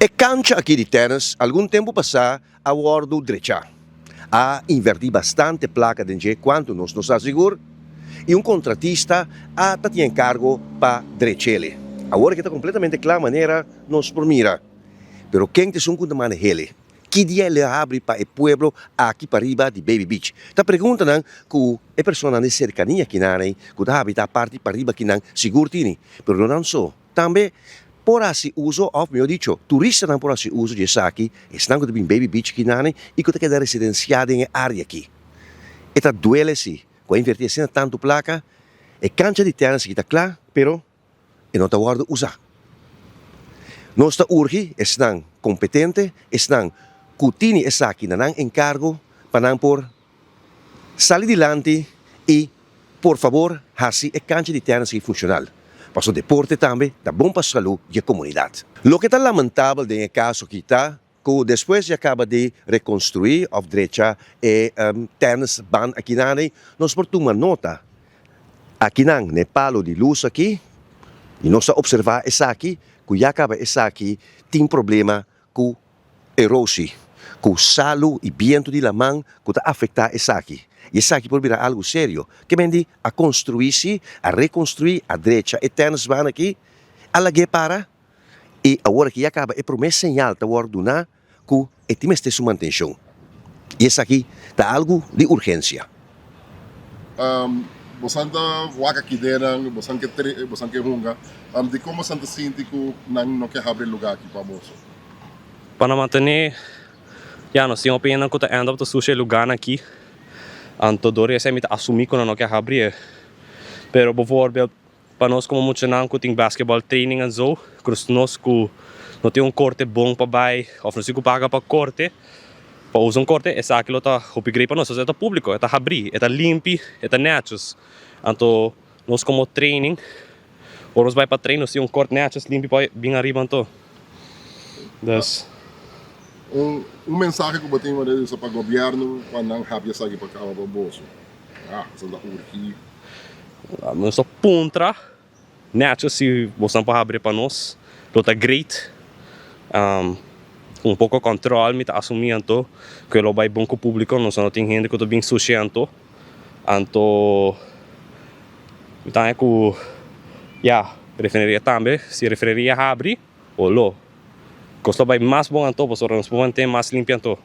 E kancha aki di tènis algun tempu pasá a wòrdu drechá. A invertí bastante plaka den dje, kuantu nos no sa sigur, i un kontratista a ta tin enkargo pa drech'ele. Awor e ta kompletamente kla manera nos por mira. Pero ken ta esun ku ta maneh'ele? Ki dia el a habri pa e pueblo aki pariba di Baby Beach? Ta preguntanan ku e personanan di serkania kinan ku ta habitá parti pariba kinan sigur tini, pero no nan so. Tambe por hasi uso òf mihó dicho turistanan por hasi uso di esaki, esnan ku ta bin Baby Beach kinane i ku ta keda residensiá den e área aki. E ta duele si ku a invertí asina tantu plaka, e kancha di tènis aki ta kla pero e no ta wòrdu usá. Nos ta urgi esnan kompetente, esnan ku tini esaki na nan enkargo pa nan por Sali dilanti i por fabor hasi e kancha di tènis ei funshonal, pasobra deporte tambe ta bon pa salú di e komunidat. Loke ta lamentabel den e kaso aki ta ku despues di a kaba di rekonstruí òf drecha e tènis ban akinan ei, nos por tuma nota akinan na e palo di lus aki i nos ta opservá esaki ku ya kaba esaki tin problema ku erosi, ku salu i bientu di laman ku ta afektá esaki. I esaki por bira algu serio. Ke men di a konstruí si, a rekonstruí, a drecha e tènisbaan aki, a lag'é para i awor aki ya kaba e promé señal ta wòrdu duná ku e tin mester su mantenshon. I esaki ta algu di urgensia. Bosan ta wak aki den nan, bosan ke tre, bosan ke hunga. Dikon bosan ta sinti ku nan no ke habri lugá aki pa boso? Pa nan mantené, ya, nos tin hopi hendenan ku ta end up ta susha e lugánan aki. Anto dor di esei mi ta asumí ku nan no ke habri e. Pero bovoorbeeld, pa nos komo muchanan ku tin basketball training en zo, krus nos ku no tin un korte bon pa bai òf nos tin ku paga pa korte, pa usa un korte, esaki lo ta hopi grei pa nos. Pasobra e ta públiko, e ta habrí, e ta limpi, e ta nètjes. Anto nos komo training, ora nos bai pa train nos tin un kort nètjes limpi pa bin ariba anto. Dus. Un mensahe ku bo tin manera di usa pa gobièrnu pa nan habri esaki pa kaba pa boso? Ah, esaki ta urgi. Nos ta puntra nètjes si boso por habri pa nos, lo ta great. Un poko kòntròl mi ta asumí anto ku e lo bai bon ku públiko, nos no tin hende ku ta bin sushi anto. Anto mi ta haña ku ya, refineria tambe, si refineria habri, o lo kos lo bai mas bon anto pasobra nos por mantené mas limpi anto.